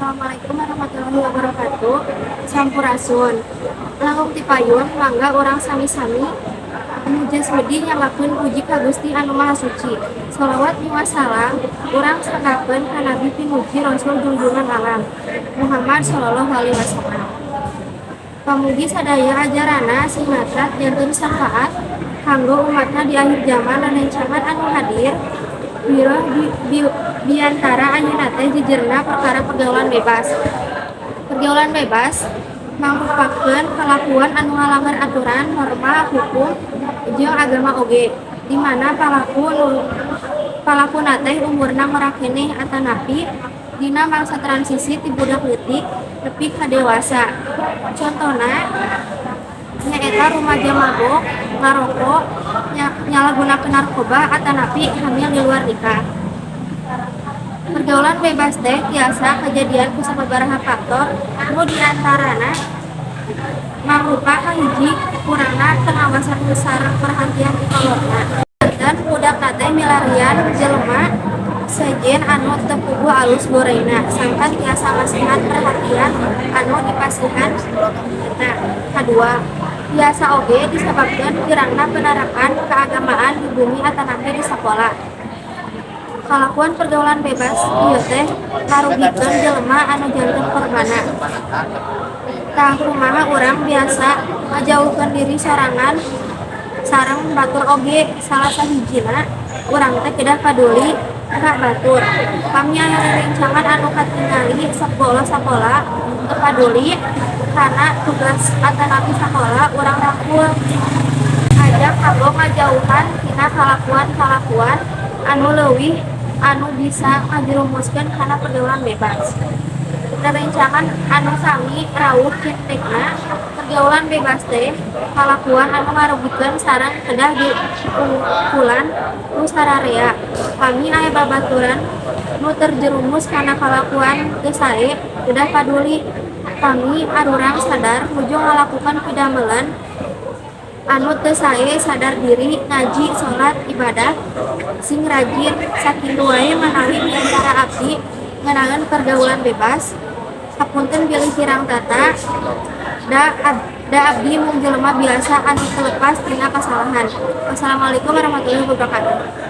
Assalamualaikum warahmatullahi wabarakatuh. Sampurasun. Langkung tipayun, mangga urang sami-sami muja semedi nyanggakeun puji ka Gusti Anu Maha Suci. Shalawat miwah salam urang sanggakeun ka Nabi pinuji, Rasul junjungan alam, Muhammad sallallahu alaihi wasallam. Pamugi sadaya ajaranna sing matrat janten syafaat kanggo umatna di akhir zaman. Rerencangan anu hadir biroh biantara ayeuna teh jejerna perkara pergaulan bebas. Pergaulan bebas mangrupakeun kalakuan anu ngalanggar aturan, norma, hukum jeung agama oge, di mana palakuna teh umurna ngora keneh atanapi dina mangsa transisi ti budak leutik nepi ka dewasa. Contona nyaeta rumaja mabok, ngarokok, nyalahgunakeun narkoba atanapi hamil di luar nikah. Pergaulan bebas teh tiasa kajadian ku sababaraha faktor, nu diantarana mangrupa: kahiji, kurangna pengawasan sareng perhatian ti kolotna. Janten budakna teh milarian jelema sejen anu teu puguh alus gorengna, sangkan tiasa masihan perhatian anu dipasihan na. Kadua, tiasa oge disababkeun kirangna penerapan keagamaan di bumi atanapi di sakola. Kalakuan pergaulan bebas ieu teh ngarugikeun jelema anu janten korbanna. Tah, kumaha urang bisa ngajauhkeun diri sorangan sareng batur oge? Salah sahijina, urang teh kedah paduli ka batur. Pami aya rerencangan anu katingali sok bolos sakola, teu paduli kana tugas atanapi sakola, urang rangkul, ajak kanggo ngajauhan tina kalakuan-kalakuan anu leuwih anu bisa ngajerumuskeun kana pergaulan bebas. Rerencangan anu sami rawuh cintikna, pergaulan bebas teh kalakuan anu ngarugikeun sareng kedah diungkulan ku sararea. Pami aya babaturan nu terjerumus kana kalakuan teu sae, kedah paduli. Pami arurang sadar nuju ngalakukan pidamelan anu teu sae, sadar diri, ngaji, salat, ibadah sing rajin. Sakitu wae manawi biantara abdi ngeunaan pergaulan bebas. Hapunten bilih kirang tata, da abdi mung jelema biasa anu teu lepas tina kasalahan. Wassalamualaikum warahmatullahi wabarakatuh.